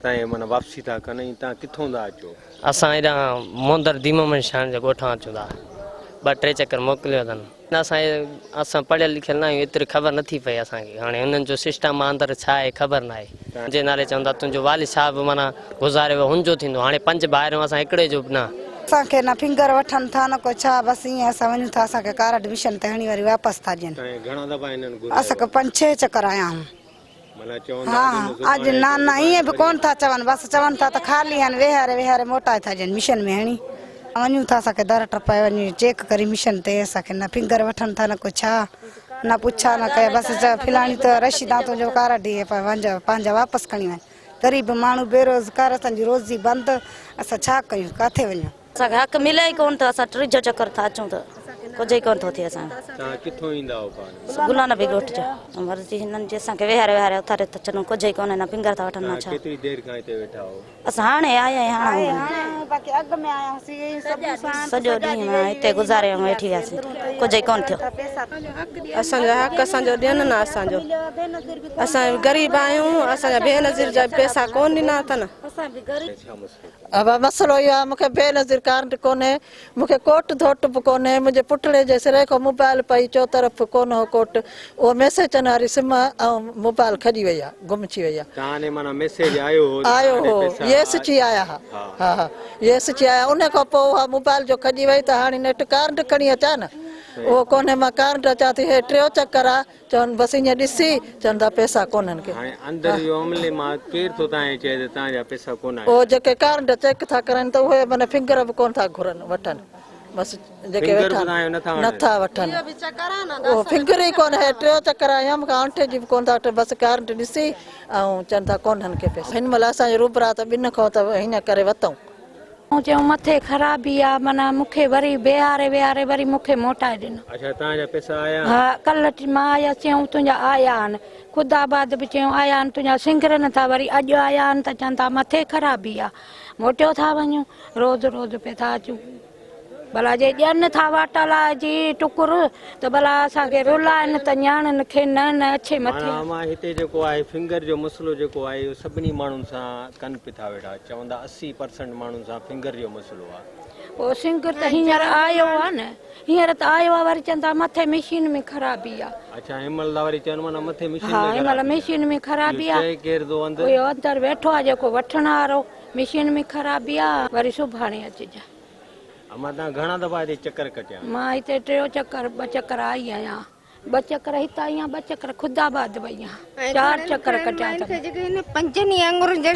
تائين معنيٰ واپسي ٿا ڪن ۽ تان ڪٿون ٿا اچو؟ اسان هيڏانهن موندر ديمومن شاهن جي ڳوٺان اچون ٿا. ٻه ٽي چڪر موڪليو اٿن. اسان اسان پڙهيل لکيل نه آهيون ايتري خبر نٿي پئي اسان کي هاڻي هنن جو سسٽم آ اندر ڇا آهي خبر ناهي. منهنجي نالي چون ٿا تنهنجو والد صاحب معنيٰ گذاري ويو هن جو ٿيندو هاڻي پنج ڀائر آهيون اسان هڪڙي جو به نه. اسان کي نه فنگر وٺن ٿا نه ڪو ڇا بس ائين اسان وڃون ٿا اسان کي ڪارڊ مشن تي هڻي وري واپس ٿا ڏين. تائين گهڻا دفعا هنن گهرايو اسان کي پنج ڇهه چڪر آيا آهيون. ها اڄ نه نه ائين به ڪونه ٿا چون بس چون ٿا ته خالي آهن ويهاري ويهاري موٽائي ٿا ڏين مشن ۾ هڻي وڃون ٿا اسان کي در ٽپائي وڃي چيڪ ڪري مشن تي اسان کي نه فنگر وٺن ٿا نه ڪو ڇا نه پڇا نه ڪيا بس چئو فلاڻي ته رشيدان تنهنجو ڪارڊ هي پنهنجا واپس کڻي وڃ غريب ماڻهو بيروزگار اسان جي روزي بند اسان ڇا ڪيون ڪاٿي وڃون. اسان کي حق ملي ئي ڪونه ٿو اسان ٽيجو چڪر ٿا اچون ته ڪجهه ئي ڪونه ٿو ٿئي اسان جو. توهان ڪٿون ايندا آهيو پاڻ؟ گلان نبي ڳوٺ جو. مرضي هنن جي اسان کي ويهاري ويهاري اٿاري ٿا ڇڏن ڪجهه ئي ڪونه نه فنگر ٿا وٺن نه توهان ڇا. ڪيتري دير کان هتي ويٺا آهيو؟ اسان هاڻي آيا آهيون هاڻي سڄو ڏينهن هتي گذاري ويٺي هياسين ڪجهه ئي ڪونه ٿيو. اسان جو حق اسان جو ڏين نه اسان جو اسان غريب آهيون اسان جا بينظير جا پئسا ڪونه ڏنا اٿن. ابا مسئلو اهو آهي مونکي بينظير ڪارڊ ڪونهي مونکي ڪوٽ ڌوٽ به ڪونهي منهنجي پٽڙي جي سري کان موبائل پئي چوطرف ڪونه هو ڪوٽ اهو ميسيجن واري سم ۽ موبائل کڄي وئي آهي گم ٿي وئي آهي. تهان ڏي معنيٰ ميسيج آيو هو ته آيو تهان ڏي هو پئسا يس چي آيا ها ها ها يس چي آيا ان کان پوء اها موبائل جو کڄي وئي ته هاڻي نيٺ ڪارڊ کڻي اچان نه اهو ڪونهي مان ڪارڊ اچان ٿي هي ٽيو چڪر آهي چون بس ائين ڏسي چون ٿا پئسا ڪونهن ڪي. هاڻي اندر اهو عملي مان ڪير ٿو تان کي چئي ته تان جا پئسا ڪونه آهن. اهو جيڪي ڪارڊ چيڪ ٿا ڪرائين ته اهي معنيٰ فنگر به ڪونه ٿا گهرن وٺن بس جيڪي فنگر ويٺا به تان جو نٿا نه ٿا وٺن اهو فنگر ئي ڪونه هي ٽيو چڪر آيو آهيان مون کان آنٺي جي به ڪونه ٿا وٺن بس ڪارڊ ڏسي ۽ چون ٿا ڪونهن ڪي پئسا. هن مهل اسان جي روبرا ته ٻن کان ته هيئن ڪري وتئون. مون چيو مٿي خرابي آ معنيٰ مون کي وري بيهاري ويهاري وري مون کي موٽائي ڏنو. اڇا توهان جا پئسا آيا آهن؟ ها ڪلهه مان آيس چيائون تنهنجا آيا آهن. خدا آباد به چيائون آيا آهن تنهنجا سنگرن ٿا وري اڄ آيا آهن ته چون ٿا مٿي خرابي آ موٽيو ٿا وڃون روز روز پئي ٿا اچون. ڀلا جي ڏين ٿا واٽا لاء جي ٽڪر ته ڀلا اسان کي رلائن ته نياڻين کي نه نه اڇي مٿي. معنيٰ امان هتي جيڪو آهي فنگر جو مسئلو جيڪو آهي اهو سڀني ماڻهن سان ڪن پي ٿا ويٺا چوندا 80% ماڻهن سان فنگر جو مسئلو آهي. پوء سنگر ته هينئر آيو آهي نه هينئر ته آيو آهي وري چون ٿا مٿي مشين ۾ خرابي آهي. اڇا هن مهل ٿا وري چون معنيٰ مٿي مشين ۾ ها هن مهل خرابي آهي. مشين ۾ خرابي اهو آهي. چئي ڪير ٿو اندر؟ اهو اندر ويٺو آهي جيڪو وٺڻ وارو مشين ۾ خرابي آهي وري سڀاڻي اچجان. امان تان گهڻا دفعا هتي چڪر ڪٽيا؟ مان هتي ٽيو چڪر ٻه چڪر آئي آهيان. ٻه چڪر هت آئي آهيان ٻه چڪر خدا آباد وئي آهيان. چار چڪر ڪٽيا اٿم. جيڪي هن پنجن ئي آڱرين جا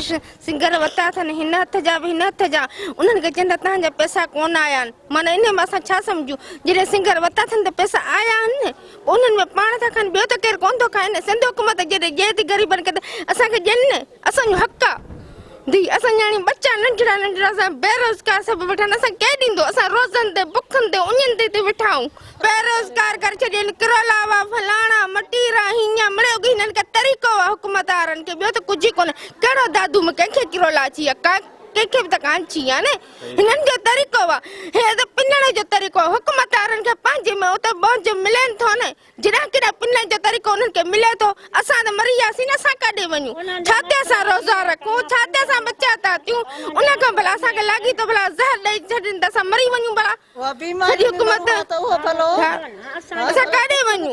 سنگر ورتا اٿن هن هٿ جا به هن هٿ جا انهن کي چون ٿا توهان جا پئسا ڪونه آيا آهن معنيٰ انهي مان اسان ڇا سمجهون جڏهن سنگر ورتا اٿن ته پئسا آيا آهن نه پوء انهن ۾ پاڻ ٿا کائن ٻيو ته ڪير ڪونه ٿو کائي نه سنڌ حڪومت جڏهن ڏئي ٿي غريبن کي ته اسان کي ڏين نه. اسان جو حق آ ڌي اسان نياڻي ٻچا ننڍڙا ننڍڙا اسان بيروزگار سڀ ويٺا آهن اسان ڪنهن ڏيندو اسان روزن تي بکن تي اڃن تي تي ويٺا آهيون بيروزگار ڪري ڇڏيا آهن ڪرولا وا فلاڻا مٽيرا هينئن مڙيو اڳي هنن کي طريقو آ حڪومت وارن کي ٻيو ته ڪجهه ئي ڪونهي ڪهڙو دادو ۾ ڪنهن کي ڪرولا اچي ويا ڪنهن کي به ته ڪانه اچي ويا نه هنن جو طريقو آ هي ته پنڻ جو طريقو آ حڪومت وارن کي پنهنجي ۾ اتي بونج ملين ٿو نه جڏهن ڪڏهن پنڻ جو طريقو انهن کي ملي ٿو، اسان ته مري وياسين نه، اسان ڪاڏي وڃون؟ ڇا تي اسان روزا رکون؟ ڇا تي اسان ٻچا ٿا ٿيون؟ ان کان ڀلا اسان کي لاڳيتو ڀلا زهر ڏئي ڇڏين ته اسان مري وڃون ڀلا. سڄي حڪومت اسان ڪاڏي وڃون؟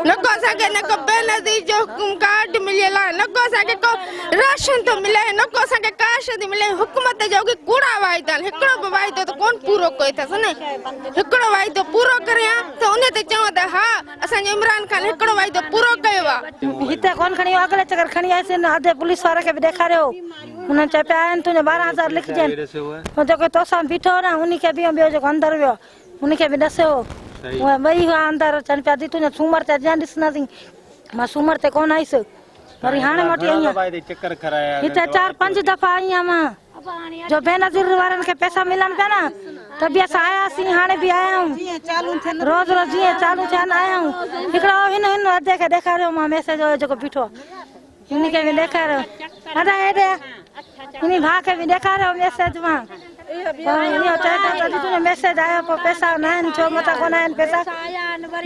نه ڪو اسان کي نه ڪو بينظير جو حڪم ڪارڊ مليل آهي، نه ڪو اسان کي ڪو راشن ٿو ملي، نه ڪو اسان کي ڪا شيء ٿي ملي. حڪومت جا اهي ڪوڙا واعدا آهن، هڪڙو به واعدو ته ڪونه پورو ڪيو اٿس نه. هڪڙو واعدو پورو ڪري ها ته ان تي چون ته ها اسان جو عمران خان هڪڙو واعدو پورو ڪيو آ. هتي ڪونه کڻي ويو اڳلي چڪر کڻي آيس هن اڌ پوليس واري کي به ڏيکاريو هو انهن چيو پيا آهن تنهنجا 12 هزار لکجن هو جيڪو توسان بيٺو هو نه انهي کي به ۽ ٻيو جيڪو اندر ويو انهي کي به ڏسيو هو اهي ٻئي هئا اندر چون پيا the تنهنجو سومر تي اچجان ڏسنداسين مان سومر تي ڪونه آيس وري هاڻي موٽي آئي آهيان هتي چار پنج دفعا آئي آهيان مان جو بينظير وارن کي پئسا ملن پيا نه ته به اسان آياسين هاڻي به آيا آهيون روز روز جيئن چالو ٿيا آهن آيا آهيون هڪڙو هن هن ادي کي ڏيکاريو مان ميسيج هو جيڪو بيٺو آهي هن کي به ڏيکاريو ادا هيڏي هن ڀاء کي به ڏيکاريو ميسيج مان. اهو چئي پيا ته اڄ تنهنجو ميسيج آيو پوء پئسا نه آهن ڇو متان ڪونه آهن پئسا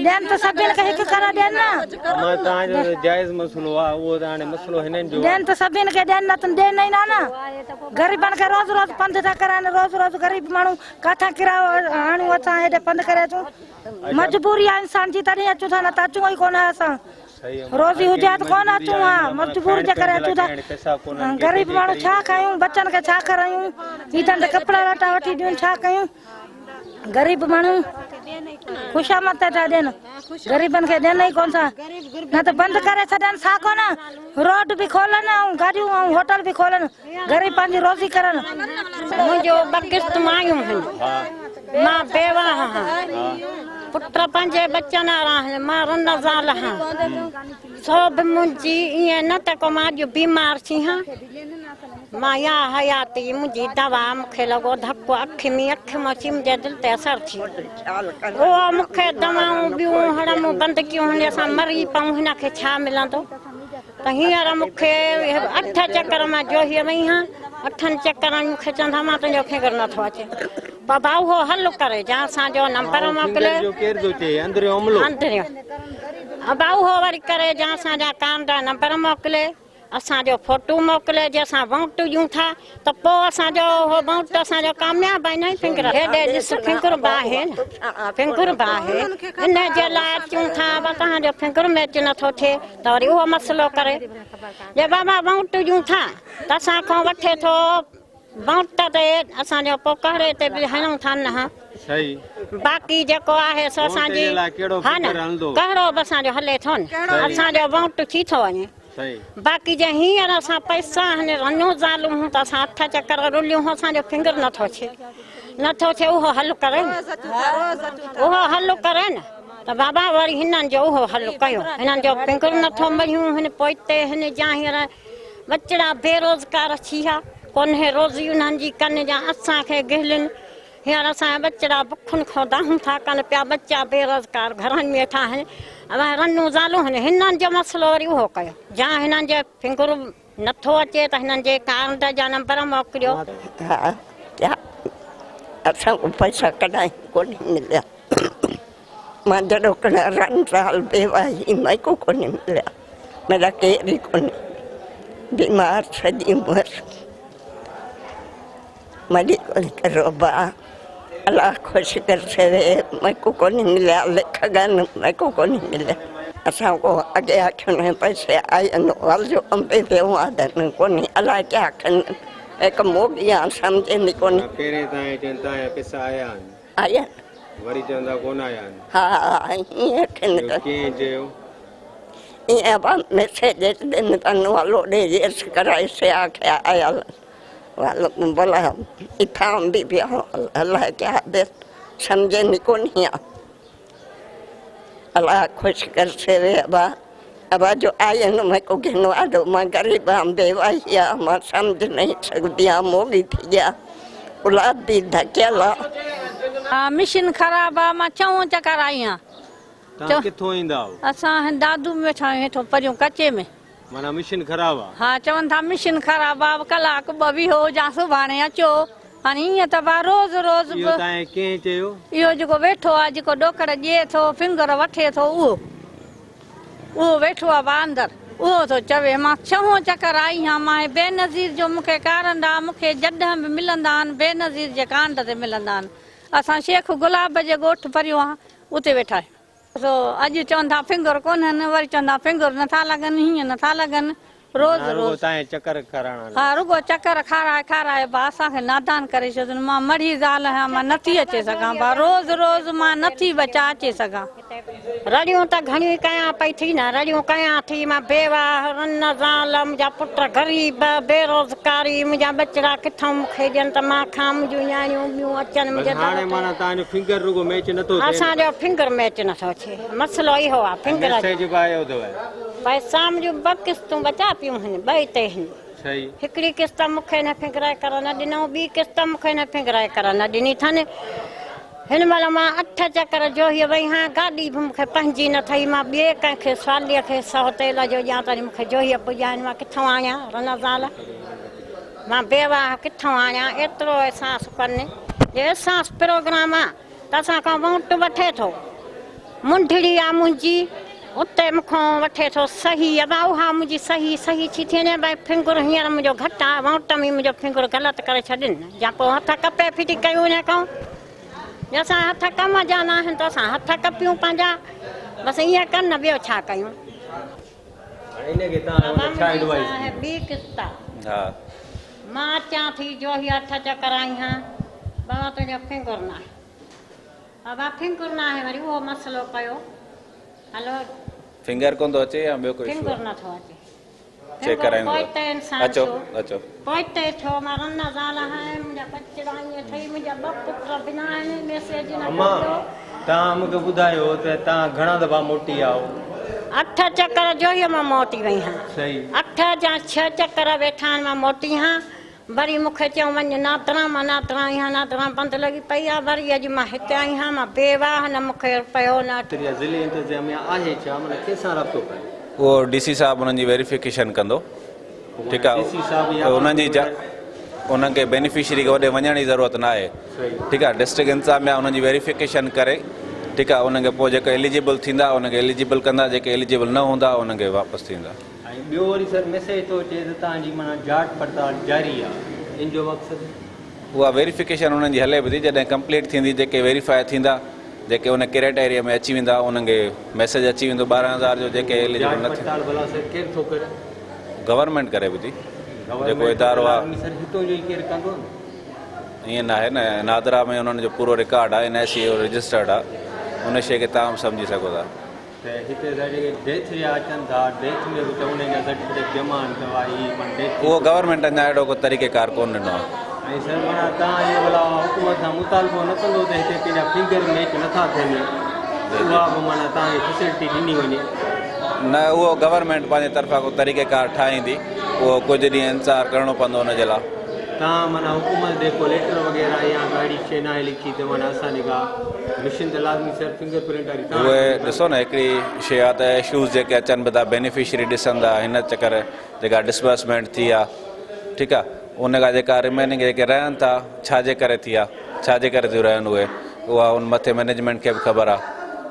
ڏين ته سڀني کي هڪ ڪري ڏين نه. امان توهان جو ته جائز مسئلو آهي اهو ته هاڻي مسئلو هنن جو آهي. ڏين ته سڀني کي ڏين نه ته ڏين ئي نه نه غريبن کي روز روز پنڌ ٿا ڪرائن روز روز غريب ماڻهو ڪاٿان ڪرايو هڻون اسان هيڏي پنڌ ڪري اچون مجبوري آهي انسان جي تڏهن اچون ٿا نه ته اچون ئي ڪونه اسان. روزي هجي ها ته ڪونه اچون ها، مجبوري جي ڪري اچون ٿا. غريب ماڻهو ڇا کايون، ٻچن کي ڇا کارايون، عيدن تي ڪپڙا لٽا وٺي ڏيون، ڇا ڪيون. غريب ماڻهو خوشامد تي ٿا ڏين، غريبن کي ڏين ئي ڪونه ٿا. نه ته بند ڪري ڇڏين سا ڪونه، روڊ به کولن ۽ گاڏيون ۽ هوٽل به کولن، غريب پنهنجي روزي ڪرن. منهنجو ٻه قسطون آيون هن. مان بيواهه هان. پٽ پنهنجي ٻچن وارا آهن. مان رن زال هان. سو به منهنجي ائين نه ته ڪو مان اڄ بيمار ٿي هان. مان يا حياتي منهنجي دوا مون کي لڳو ڌڪ اک ۾ اک مان اچي منهنجي دل تي اثر ٿي ويو. اهو مون کي دوائون ٻيون هڙمون بند ڪيون هن اسان مري پئون هن کي ڇا ملندو. ته هينئر مون کي اٺ چڪر مان جوهيء وئي هان، اٺن چڪرن مون کي چوندا مان تنهنجو فنگر نٿو اچي. بابا اهو حل ڪري جان اسان جو نمبر موڪلي. فنگر جو ڪير ٿو چئي اندريون عملو. اندريون ابا اهو وري ڪري جان اسان جا ڪارڊ نمبر موڪلي اسان جو فوٽو موڪلي جي اسان ووٽ ڏيون ٿا ته پوء اسان جو اهو ووٽ اسان جو ڪامياب آهي نه فنگر هيڏي ڏس فنگر به آهي نه فنگر به آهي ان جي لاء اچون ٿا ابا توهان جو فنگر ميچ نٿو ٿئي ته وري اهو مسئلو ڪري جي بابا ووٽ ڏيون ٿا ته اسان کان وٺي ٿو ووٽ تي اسان جو پوء ڪهڙي تي به هڻون ٿا نه باقي جيڪو آهي سو اسان جي ها نه ڪهڙو به اسان جو هلي ٿو نه اسان جو ووٽ ٿي ٿو وڃي باقي جي هينئر اسان پئسا هن رنون زالون هون ته اسان اٺ چڪر رليون هون اسان جو فنگر نٿو ٿئي نٿو ٿئي اهو حل ڪري نه اهو حل ڪري نه ته بابا وري هنن جو اهو حل ڪيو هنن جو فنگر نٿو مڙيون هن پوئتي هن جا هينئر ٻچڙا بيروزگار ٿي ويا ڪونهي روزي انهن جي ڪن جا اسان کي گهلين هينئر اسان جا ٻچڙا بکن کان دانهون ٿا ڪن پيا، ٻچا بيروزگار گهرن ۾ ويٺا آهن، اوهان رنون زالون هن هنن جو مسئلو وري اهو ڪيو جا هنن جي فنگر نٿو اچي ته هنن جي ڪارڊ جا نمبر موڪليو. ها ٿيا اسان کي پئسا ڪڏهن ڪونهي مليا مان جڏو ڪڏهن رن زال بيواهي ميڪو ڪونهي مليا ميرا ڪير ئي ڪونهي بيمار سڄي عمر. مڙي ڪونهي ڪرو ابا الله خوش ڪر ڇڏي ميڪو ڪونهي مليا لک گن ميڪو ڪونهي مليا اسان کو اڳي آکيون پئسي آئي نو ول جو امبي پيو آدن ڪونهي الله ڪيا کن هڪ موڳي آ سمجهندي ڪونهي. پهرين تائين چون تان پئسا آيا آهن. آيا وري چوندا ڪونه آيا آهن. ها ائين کن ٻيو ڪنهن چيو؟ ائين ابا ميسيج ڏن تن والو ڏي يس ڪرائي سي آکيا آيا والو بلا اتھان به پيا الله ڪيا دل سمجهندي ڪونهي آ الله خوش ڪر سي ابا ابا جو آئي نه ميڪو گهنو آدو مان غريب آ بيواهي آ مان سمجهه نہیں سگهندي آ موڳي ٿي گيا اولاد به ڌڪيل آ. ها مشين خراب آ مان ڇهون چڪر آئي آن. توهان ڪٿون ايندا آهيو؟ اسان هن دادو ۾ ويٺا آهيون هيٺو پريون ڪچي ۾. معنيٰ مشين خراب آ؟ ها چون ٿا مشين خراب آ ڪلاڪ ٻه ويهو يا سڀاڻي اچو. هاڻي ائين ته ڀا روز روز به. اهو تانئين ڪنهن چيو؟ اهو جيڪو ويٺو آ جيڪو ڏوڪڙ ڏئي ٿو فنگر وٺي ٿو اهو اهو ويٺو آ ڀا اندر اهو ٿو چوي مان ڇهون چڪر آئي هان مان هي بينظير جو مون کي ڪارنڊ آ مون کي جڏهن به ملندا آهن بينظير جي ڪانڊ تي ملندا آهن اسان شيخ گلاب جي ڳوٺ پريون آ اتي ويٺا آهيون. سو اڄ چون ٿا فنگر ڪونهن وري چون ٿا فنگر نٿا لڳن هيئن نٿا لڳن روز ها رڳو روز. تانئين چڪر کارائڻ ها رڳو چڪر کارائي کارائي با اسان کي نادان ڪري ڇڏيو مان مڙهي زال آهيان مان نٿي اچي سگهان با روز روز مان نٿي ٻچا اچي سگهان. رڙيون ته گهڻيون ئي ڪيان پئي ٿي نه رڙيون ڪيان ٿي مان بيواهه رن زال منهنجا پٽ غريب بيروزگاري منهنجا ٻچڙا ڪٿان مون کي ڏين ته مان کان منهنجون نياڻيون ٻيون اچن بس منهنجي در هاڻي تي. معنيٰ توهان جو فنگر رڳو ميچ نٿو ٿئي نه. اسان جو فنگر ميچ نٿو ٿئي مسئلو اهو آ ۽ فنگر جو. ميسيج به آيو اٿو. پئسا منهنجون ٻه قسطون بچا پيون هن ٻئي تي هن. صحيح. هڪڙي قسط مون کي هن فنگرائي ڪرڻ نه ڏنائون ٻي قسط مون کي هن فنگرائي ڪرڻ نه ڏني اٿن. هن مهل مان اٺ چڪر جوهيء وئي هان گاڏي به مون کي پنهنجي نه ٿئي مان ٻئي ڪنهن کي سواليء کي سو تيل جو ڏيان ته وري مون کي جوهيء پڄائين مان ڪٿئون آڻيان رنا زال. مان بيواهه ڪٿان آڻيان ايترو احساس ڪن جي احساس پروگرام آ ته اسان کان وونٽ وٺي ٿو منڍڙي آ منهنجي اتي مون کان وٺي ٿو صحيح ابا اها منهنجي صحيح صحيح ٿي ٿي وڃي ڀائي فنگر هينئر منهنجو گهٽ آ وونٽ ۾ منهنجو فنگر غلط ڪري ڇڏين يا پوء هٿ ڪپي ڦٽي ڪيون ان کان جي اسان جا هٿ ڪم جا نه آهن ته اسان هٿ ڪپيون پنهنجا بس ائين ڪن نه ٻيو ڇا ڪيون. هاڻي ان کي توهان بابا ڇا منهنجي ايڊوائيس آهي ڏيندو؟ ٻي قسط آ. ها. مان اچان ٿي جو هي اٺ چڪر آئي هان بابا تنهنجو فنگر ناهي بابا فنگر ناهي وري اهو مسئلو پيو هلو. فنگر ڪونه ٿو اچي يا ٻيو ڪو اشو فنگر آ؟ نه ٿو اچي. چيڪ فنگر ڪرايون ٿا پوئتي انسان اچو ڇو اچو. پوئتي ڇو مان رن زال آهيان منهنجا ٻچڙا ائين ٺهي منهنجا ٻه پٽ به نه آهن ميسيج نه امان ڪجو. توهان مون کي ٻڌايو ته توهان گهڻا دفعا موٽي آئو؟ اٺ چڪر جوهيء مان موٽي وئي هان. صحيح. اٺ يا ڇهه چڪر ويٺا آهن مان موٽي هان. وري مون کي چيائون وڃ نادرا مان نادرا آئي هان نادرا بند لڳي پئي آ وري اڄ مان هتي آئي هان مان بيواهه نه مون کي رپيو نه. ته ضلعي انتظاميا آهي ڇا معنيٰ ڪنهن سان رابطو ڪري؟ اهو ڊي سي صاحب انهن جي ويريفڪيشن ڪندو ٺيڪ آ ڊي سي صاحب يا انهن جي انهن کي بينيفشري کي اوڏي وڃڻ جي ضرورت نه آهي ٺيڪ آ ڊسٽرڪٽ انتظاميا انهن جي ويريفڪيشن ڪري ٺيڪ آ انهن کي پوء جيڪي ايليجبل ٿيندا انهن کي ايليجبل ڪندا جيڪي ايليجبل نه هوندا انهن کي واپس ٿيندا. ۽ ٻيو وري سر ميسيج ٿو اچي ته توهان جي معنيٰ جاچ پڙتال جاري آ ان جو مقصد؟ اها ويريفڪيشن انهن جي هلي به ٿي جڏهن ڪمپليٽ ٿيندي جيڪي ويريفائي ٿيندا جيڪي ان ڪريٽيريا ۾ اچي ويندا انهن کي ميسيج اچي ويندو 12000 جو جيڪي ايليجبل جاچ نه ٿيندا. پڙتال ڀلا سر ڪير ٿو ڪري؟ گورنمينٽ ڪري به ٿي جيڪو گورنمينٽ ادارو آ. لازمي سر هتو جو ئي ڪير ڪندو نه. ائين ناهي نه نادرا ۾ انهن جو پورو رڪارڊ آ اين I سي رجسٽرڊ آ ان شي کي توهان به سمجهي سگهو ٿا. ته هتي ته جيڪي ڊيٿ جا اچن ٿا ڊيٿ ۾ به ته انهن جا سرٽيفڪيٽ جمع آهن ته اها هي معنيٰ ڊيٿ ٿي اهو گورنمينٽ اڃا اهڙو ڪو طريقه ڪار ڪونه ڏنو آهي. ۽ سر معنيٰ توهان اهو ڀلا حڪومت کان مطالبو نه ڪندو ته هتي ڪنهن جا فنگر ميچ نه ٿا ٿين اها به معنيٰ توهان کي فيسلٽي ڏني وڃي. نه اهو گورنمينٽ پنهنجي طرفان ڪو طريقه ڪار ٺاهيندي اهو ڪجهه ڏينهن انتظار ڪرڻو پوندو ان جي لاء. توهان معنيٰ حڪومت ڏي ڪو ليٽر وغيره يا ڪا اهڙي شيء ناهي لکي ته معنيٰ اسان جيڪا مشين ته لازمي سر فنگر پرنٽ واري توهان اهي ڏسو نه هڪڙي شيء آ ته اشوز جيڪي اچن به ٿا بينيفشري ڏسن ٿا هن چڪر جيڪا ڊسبرسمينٽ ٿي آ ٺيڪ آ ان کان جيڪا رميننگ جيڪي رهن ٿا ڇا جي ڪري ٿي آ ڇا جي ڪري ٿيون رهن اهي اها ان مٿي مئنيجمينٽ کي به خبر آ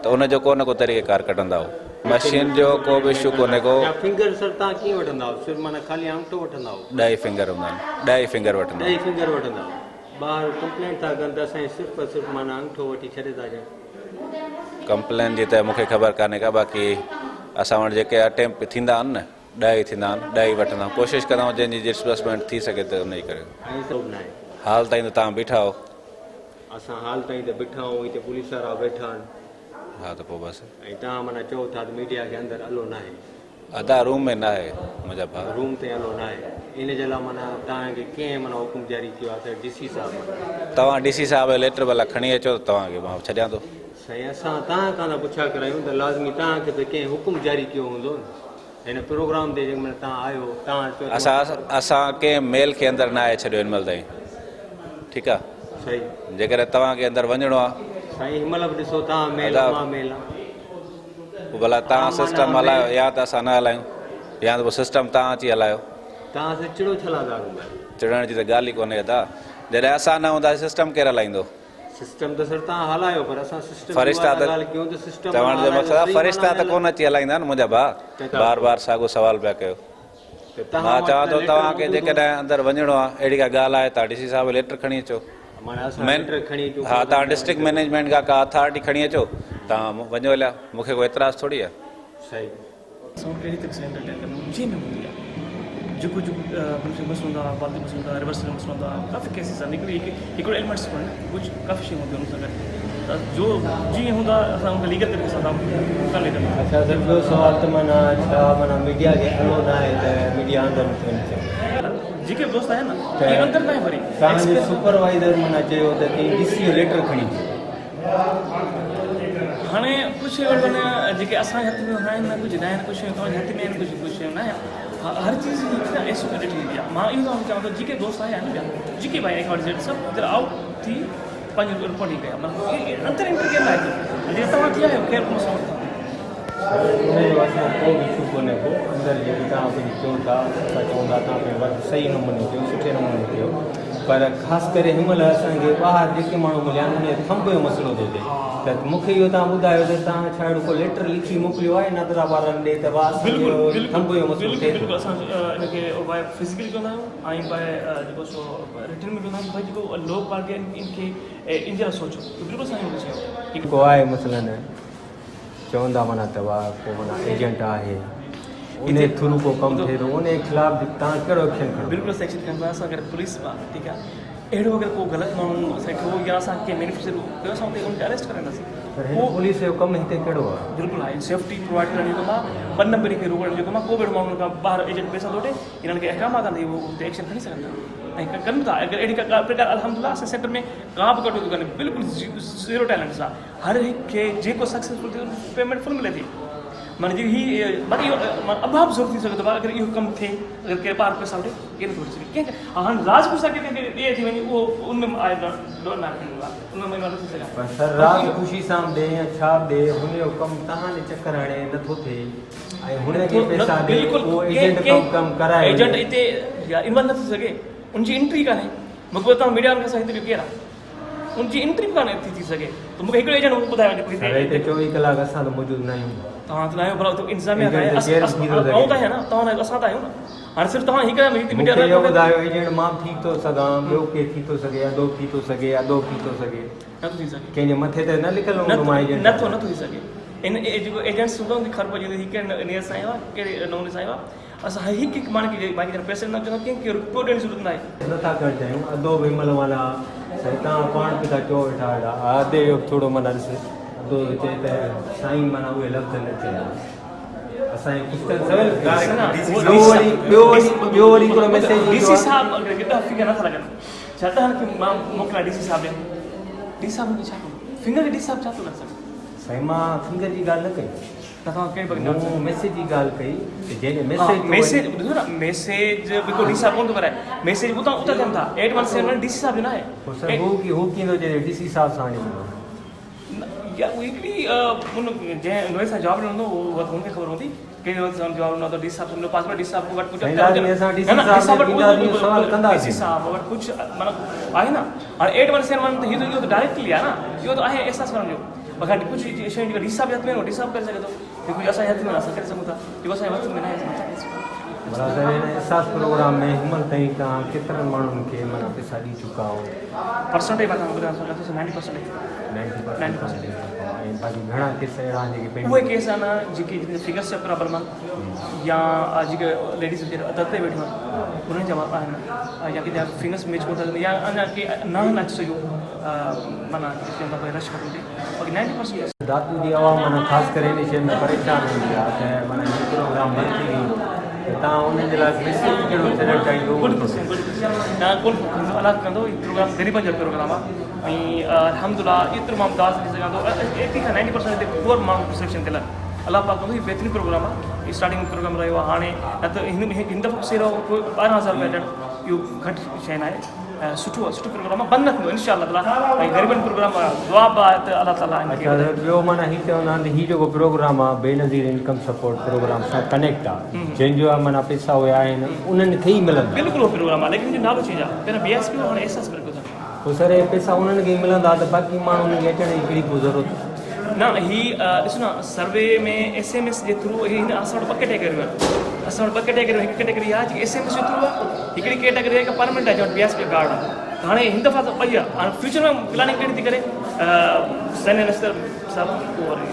ته ان جو ڪو نه ڪو طريقه ڪار ڪڍندا هو. مشين جو ڪو به اشو ڪونهي ڪو. يا فنگر سر توهان ڪيئن وٺندا آهيو صرف معنيٰ خالي آڱوٺو وٺندا آهيو. ڏهه ئي فنگر هوندا آهن ڏهه ئي فنگر وٺندا ڏهه ئي فنگر وٺندا آهيو ٻاهر ڪمپلينٽ ٿا ڪن ته اسان جي صرف اور صرف معنيٰ آڱوٺو وٺي ڇڏي ٿا ڏين. ڪمپلين جي ته مون کي خبر ڪانهي ڪا باقي اسان وٽ جيڪي اٽيمپ ٿيندا آهن نه ڏهه ئي ٿيندا آهن ڏهه ئي وٺندا آهيون ڪوشش ڪندا آهيون جنهن جي ڊسبرسمينٽ ٿي سگهي ته ان جي ڪريون. ائين سبب ناهي. حال تائين ته توهان بيٺا آهيو. اسان حال تائين ته بيٺا آهيون هتي پوليس وارا ويٺا آهن. ها ته پوء بس. ۽ توهان معنيٰ چئو ٿا ته ميڊيا کي اندر الو ناهي. ادا روم ۾ ناهي منهنجا ڀاء. روم تائين الو ناهي ان جي لاء معنيٰ توهان کي ڪنهن معنيٰ حڪم جاري ڪيو آهي ته ڊي سي صاحب معنيٰ. توهان ڊي سي صاحب جو ليٽر ڀلا کڻي اچو ته توهان کي مان ڇڏيان ٿو. سائين اسان توهان کان ٿا پڇا ڪرايون ته لازمي توهان کي ته ڪنهن حڪم جاري ڪيو هوندو نه هن پروگرام تي جنهن مهل توهان آيو توهان چيو ته اسان اسان ڪنهن ميل کي اندر ناهي ڇڏيو هن مهل تائين ٺيڪ آ. صحيح. جيڪڏهن توهان کي اندر وڃڻو آ. سائين هن مهل به ڏسو توهان ميل ادا. مان ميل آ. پوء ڀلا توهان سسٽم هلايو يا ته اسان نه هلايون يا ته پوء سسٽم توهان اچي هلايو. توهان سان چڙو ڇلا ٿا هوندا. چڙڻ جي ته ڳالهه ئي ڪونهي ادا. جڏهن اسان نه هونداسين سسٽم ڪير هلائيندو. سسٽم ته سر توهان هلايو پر اسان سسٽم جي فرشتا اها ته ڳالهه ڪيون ته سسٽم چوڻ جو هلايو مقصد آ صحيح فرشتا معنيٰ ته ۾ ڪونه اچي هلائيندا نه منهنجا ڀاء بار بار ساڳو سوال پيا ڪيو. ته توهان مان وٽ چوان ته ٿو ليٽر توهان کي موجود هوندو. جيڪڏهن اندر وڃڻو آ اهڙي ڪا ڳالهه آهي توهان ڊي سي صاحب جو ليٽر کڻي اچو. معنيٰ اسان مين ليٽر کڻي اچون ها پوء توهان ڊسٽرڪٽ مئنيجمينٽ کان ڪا اٿارٽي کڻي اچو توهان وڃو هليا مون کي ڪو اعتراض ٿوري آهي. صحيح. اسان ڪهڙي طريقي سان انٽرٽين ڪندا آهيون جنهن ۾ هوندي آهي جيڪو جيڪو هن کي مسئلو هوندو آهي بالغ مسئلو هوندو آهي ريورس جو مسئلو هوندو آهي ڪافي ڪيسز آهن هڪڙي هڪ هڪڙو ايلمينٽس ڪونهي ڪجهه ڪافي شيون هونديون آهن ان سان گڏ ته جو جيئن هوندو آهي اسان ان کي ليگل طريقي سان ڪانه ڪندا آهيون. اڇا سر ٻيو سوال ته معنيٰ ڇا معنيٰ ميڊيا کي الو ناهي ته ميڊيا اندر نٿي وڃي سگهي. جيڪي به دوست آهن نه اهي اندر ناهي وري توهان جي سپروائيزر معنيٰ چيو ته ڪنهن ڊي سي جو ليٽر کڻي اچو. هاڻي ڪجهه شيون اهڙيون آهن جيڪي اسان جي هٿ ۾ آهن نه ڪجهه ناهن ڪجهه شيون توهان جي هٿ ۾ آهن ڪجهه ڪجهه شيون ناهن هر چيز جي هڪ ايس او پي ڏٺي ويندي آهي مان اهو توهان کي چوان ٿو جيڪي دوست آيا آهن ٻيا جيڪي به آيا ايڪ زيڊ سڀ در آئوٽ ٿي پنهنجي رپورٽنگ ڪيا مطلب اندر انٽر ڪير ناهي ٿيو جيئن توهان ٿي آيو خير ڪو مسئلو نه ان جو اسان جو ڪو به اشو ڪونهي ڪو اندر جيڪي توهان ڪجهه چئو ٿا اسان چئون ٿا توهان پنهنجو ورڪ صحيح نموني ڪيو سٺي نموني ڪيو پر خاص ڪري هن مهل اسان کي ٻاهر جيڪي ماڻهو مليا آهن ان ٿنڀ جو مسئلو ٿو ٿئي ته مون کي اهو توهان ٻڌايو ته توهان ڇا اهڙو ڪو ليٽر لکي موڪليو آهي نادرا وارن ڏي ته ڀاء اسان کي اهو ٿنڀ جو مسئلو ٿئي ٿو. بلڪل اسان ان کي باء فزيڪلي چوندا آهيون ۽ باء جيڪو سو رٽن ۾ چوندا آهيون ڀائي جيڪو لو ڪوالٽي آهي ان کي ان جي لاء سوچو بلڪل اسان ان کي چيو. ڪو آهي مثلاً چوندا معنيٰ ته واهه ڪو معنيٰ ايجنٽ آهي انهي ٿرو ڪو ڪم ٿئي ٿو انهي خلاف به توهان ڪهڙو ايڪشن کڻو. بلڪل اسان ايڪشن کڻندا اسان اگر پوليس به آهي ٺيڪ آهي اهڙو اگر ڪو غلط ماڻهو اسان کي ڏٺو يا اسان کي مينيفيچر ڪيو اسان اتي ان کي اريسٽ ڪرائينداسين. پر هن پوليس جو ڪم هتي ڪهڙو آهي. بلڪل آهي سيفٽي پرووائيڊ ڪرڻ جو ڪم آهي ٻه نمبري کي روڪڻ جو ڪم آهي ڪو به اهڙو ماڻهو ان کان ٻاهر ايجنٽ پئسا ٿو وٺي انهن کي احڪامات آهن ته اهو اتي ايڪشن کڻي سگهن ٿا ۽ ڪن ٿا اگر اهڙي ڪا پرڪار الحمدلله اسان سينٽر ۾ ڪا به ڪٽوتي ڪانهي بلڪل زيرو ٽيلنٽس آهي هر هڪ کي جيڪو سڪسيسفل ٿئي ان کي پيمينٽ فل ملي ٿي معنيٰ جي هي باقي اهو ابهام ضرور ٿي سگهي ٿو اگر اهو ڪم ٿئي اگر ڪير ٻاهر پئسا وٺي ڪير نٿو وٺي سگهي ڪنهن کي هاڻي راز خوشي سان ڪنهن کي ڏئي ٿي وڃي اهو ان ۾ آء ڊور نه کڻندو آهي ان ۾ مان نٿو سگهان. پر سر راز خوشي سان به ڏي يا ڇا به ڏي هن جو ڪم تهان جي چڪر هڻي نٿو ٿئي ۽ هن کي پئسا ڏي اهو ايجنٽ ڪم ڪم ڪرائي وڃي. ايجنٽ هتي انوالو نٿو ٿي سگهي ان جي انٽري ڪانهي مون کي ٻڌاء ميڊيا وارن کان سواء هتي ٻيو ڪير آهي. ان جي انٽري به ڪانه ٿي ٿي سگهي ته مون کي هڪڙو ايجنٽ ٻڌايو جيڪو هتي سر هتي 24 ڪلاڪ اسان ته موجود نه آهيون. توهان ته نه آهيو ڀلا اتي انتظاميا ته آهي آئون ته آهيان نه توهان نه آهيو اسان ته آهيون نه هاڻي صرف توهان هڪ هتي مون کي اهو ٻڌايو ايجنٽ مان به ٿي ٿو سگهان ٻيو ڪير ٿي ٿو سگهي ادو به ٿي ٿو سگهي ادو به ٿي ٿو سگهي نه ٿو ٿي سگهي ڪنهن جي مٿي تي نه لکيل هوندو مان ايجنٽ نه ٿو نه ٿو ٿي سگهي ان جيڪو ايجنٽس هوندو ان کي خبر پئجي ويندي هي ڪهڙي نيت سان آيو آهي ڪهڙي نموني سان آيو آهي اسان هر هڪ هڪ ماڻهو کي باقي جڏهن پئسا ڏيندا چوندا ڪنهن کي رپيو ڏيڻ جي ضرورت ناهي. نه ٿا ڪرڻ چاهيون ادو به هن مهل معنيٰ سائين توهان پاڻ به ٿا چئو ويٺا اهڙا ادي جو به ٿورو معنيٰ ڏس ادو ٿو چئي ته سائين معنيٰ اهي لفظ نه چئجو اسان جو ڪوشچن سويل ٻيو وري ٻيو وري ٻيو وري هڪڙو ميسيج ڊي سي صاحب اگر ڏهه فنگر نٿا لڳن ڇا ڏهن کي مان موڪليان ڊي سي صاحب ڏي ڊي صاحب کي ڇا ڪندو فنگر کي ڊي صاحب ڇا ٿو ڪري سگهي. سائين مان فنگر جي ڳالهه نه ڪئي. توهان ڪهڙي پڪ ڳالهه مون ميسيج جي ڳالهه ڪئي ته جنهن ميسيج ٿو ميسيج ٻڌو نه ميسيج به ڪو ڊي صاحب ڪونه ٿو ڪرائي ميسيج اتان اتان ٿين ٿا 8171 ڊي سي صاحب جو نه آهي پوء سر هو ڪي هو ڪيئن ٿو چئي ڊي سي صاحب سان وڃي ملو يا اهو هڪڙي ان جنهن نوعيت سان جواب ڏنو هوندو اهو ته هن کي خبر هوندي ڪهڙي نوعيت سان جواب ڏنو ته ڊي صاحب سان ملو پاسبل ڊي صاحب وٽ ڪجهه سائين لازمي اسان ڊي سي صاحب ڏي وينداسين سوال ڪنداسين ڊي سي صاحب وٽ ڪجهه معنيٰ آهي نه هاڻي 8171 ته هي ته اهو ته ڊائريڪٽلي آهي نه اهو ته آهي احساس ڪرڻ جو بغير ڪجهه شيون جيڪا ڊي سي صاحب جي هٿ ۾ آهن اهو ڊي سي صاحب ڪري سگهي ٿو جيڪو ڪجهه اسان جي هٿ ۾ آهي اسان ڪري سگهون ٿا جيڪو اسان جي هٿ ۾ ناهي اسان نٿا ڪري سگهون. ڀلا سائين هن احساس پروگرام ۾ هن مهل تائين توهان ڪيترن ماڻهن کي معنيٰ پئسا ڏئي چڪا آهيو؟ پرسنٽيج مان توهان کي ٻڌايان سگهان ٿو 90% 90% ۽ باقي گهڻا ڪيس اهڙا آهن جيڪي اهي ڪيس آهن جيڪي جن جا فگرس جا پرابلم آهن يا جيڪي ليڊيز ويچاريون در تي ويٺيون آهن انهن جا آهن يا ڪنهن جا فنگرس ميچ ڪونه ٿا ٿين يا اڃا ڪي نه آهن اچي سگهيو معنيٰ چون ٿا ڀئي رش ختم ٿئي باقي 90%. دادو جي عوام معنيٰ خاص ڪري ان شيء ۾ پريشان هوندي آهي ته معنيٰ هي پروگرام بند ٿي ويندو ته توهان انهن جي لاء ميسيج ڪهڙو ڇڏڻ چاهيندو؟ گڊ ڪوشچن گڊ ڪوشچن نه ڪونه ڪندو الله ڪندو هي پروگرام غريبن جو پروگرام آهي ۽ الحمدلله ايترو مان انداز ڏئي سگهان ٿو 80 کان 90% هتي پوئر ماڻهو سليڪشن ٿيل آهن الله پاڪ ڪندو هي بهترين پروگرام آهي اسٽارٽنگ ۾ پروگرام رهيو آهي هاڻي نه ته هن دفعو به سيرو 12000 رپيا ڏيڻ اهو گهٽ شيء ناهي سٺو آهي سٺو پروگرام آهي بند نه ٿيندو انشاء الله تعالي ۽ غريبن پروگرام آهي دعا به آهي ته الله تعالي ان کي اچا سر ٻيو معنيٰ هي چوندا آهن ته هي جيڪو پروگرام آهي بينظير انڪم سپورٽ پروگرام سان ڪنيڪٽ آهي جنهن جو معنيٰ پئسا اهي آهن انهن کي ئي ملندا. بلڪل اهو پروگرام آهي ليڪن ان جو نالو چينج آهي پهريان بي ايس پي هو هاڻي احساس ڪري ڪيو اٿن. پوء سر اهي پئسا انهن کي ئي ملندا ته باقي ماڻهن کي اچڻ جي ڪهڙي پوء ضرورت. نه هي ڏسو نه سروي ۾ ايس ايم ايس جي ٿرو هي هن اسان وٽ ٻه ڪيٽيگريون آهن اسان وٽ ٻه ڪيٽيگريون هڪ ڪيٽيگري آهي جيڪي ايس ايم ايس جي ٿرو آهي هڪڙي ڪيٽيگري آهي جيڪا پرمنٽ آهي جنهن وٽ بي ايس پي ڪارڊ آهي ته هاڻي هن دفعا ته ٻئي آهي هاڻي فيوچر ۾ پلاننگ ڪهڙي ٿي ڪري سينيئر نشتر صاحب اهو وري